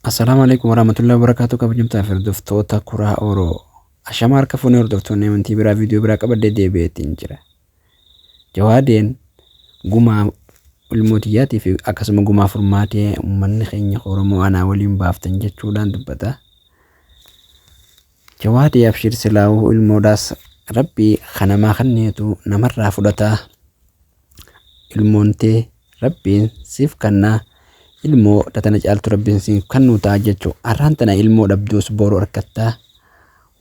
Assalaamu alaikum warahmatullahi wabarakatuh. Kabajamtoota fi hordoftoota Kuraa Oro. Ashama harka fuunee hordoftoonni amantii biraa viidiyoo biraa qabadhee deebi'eetiin jira. Jawaadeen gumaa ilmoo tiyyaatii fi akkasuma gumaa furmaatee uummanni keenya Oromoo anaa waliin baaftan jechuudhaan dubbata. Jawaadee abshir silaa'uu ilmoodhaas rabbii kanamaa kanneetu namarraa fudhata. Ilmoon tee rabbiin siif kannaa ilmoo tatana caaltu rabbiin siif kannuu ta'a jechuu. Har'aan tana ilmoo dhabduus boru argattaa.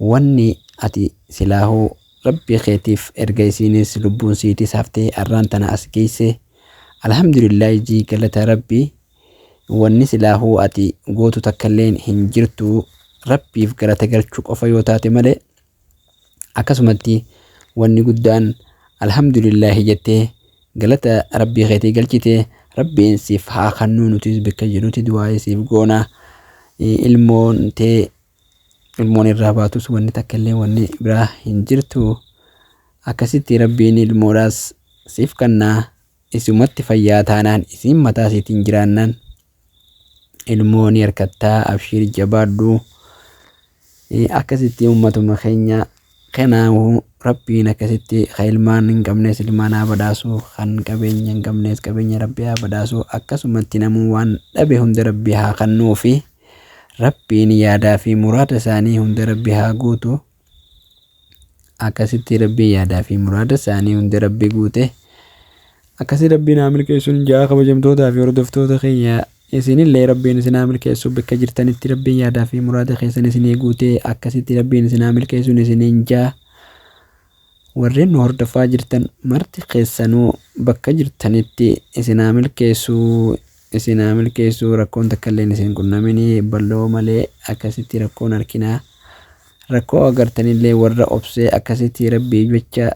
Wanni ati silaahuu rabbii keetiif erga isiinis lubbuun siitis haftee har'aan tana as geesse. Alhamdulillaahi jii galata rabbii. Wanni silaahuu ati gootu takkalleen hin jirtu rabbiif galata galchuu qofa yoo taate malee. Akkasumatti wanni guddaan alhamdulillaahi jettee galata rabbii keetii galchite rabbiin siif haa kannuu nutis bakka jirutti du'aa'ii siif goona. Ilmoon tee ilmoon irraa baatus wanni takka illee wanni biraa hin jirtu. Akkasitti rabbiin ilmoodhaas siif kannaa isumatti fayyaa taanaan isiin mataa isiitiin jiraannaan ilmoo ni harkattaa abshiir jabaadhu. Akkasitti uummatuma keenya kanaafuu rabbiin akkasitti kan ilmaan hin qabnes ilmaan haa badhaasu kan qabeenya hin qabnes qabeenya rabbi haa badhaasu akkasumatti namuu waan dhabe hunda rabbi haa kennuufi rabbiin yaadaa fi muraada isaanii hunda rabbi haa guutu. Akkasitti rabbiin yaadaa fi muraada isaanii hunda rabbi guute. Akkasii rabbiin haa milkeessuun ja'a kabajamtootaa fi hordoftoota keenya isinillee rabbiin isin haa milkeessu bakka jirtanitti rabbiin yaadaa fi muraada keessan isinii guute akkasitti rabbiin isin haa milkeessuun isiniin ja'a. Warreen nu hordofaa jirtan marti keessanuu bakka jirtanitti isin haa milkeessuu isin haa milkeessuu rakkoon takka illee isin qunnaminii bal'oo malee akkasitti rakkoon harkinaa. Rakkoo agartanillee warra obsee akkasitti rabbii jecha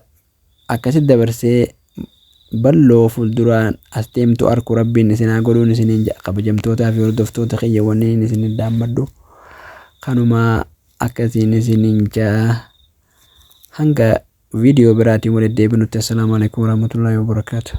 akkasitti dabarsee bal'oo fuulduraan as deemtu arku rabbiin isin haa godhuun isiniin jedha kabajamtootaa fi hordoftoota kiyya wanneen isin daammadhu kanumaa akkasiin isiniin jedha hanga viidiyoo biraatiin walitti deebinutti assalaamu alaikum warahmatullaahi wabarakaatuh.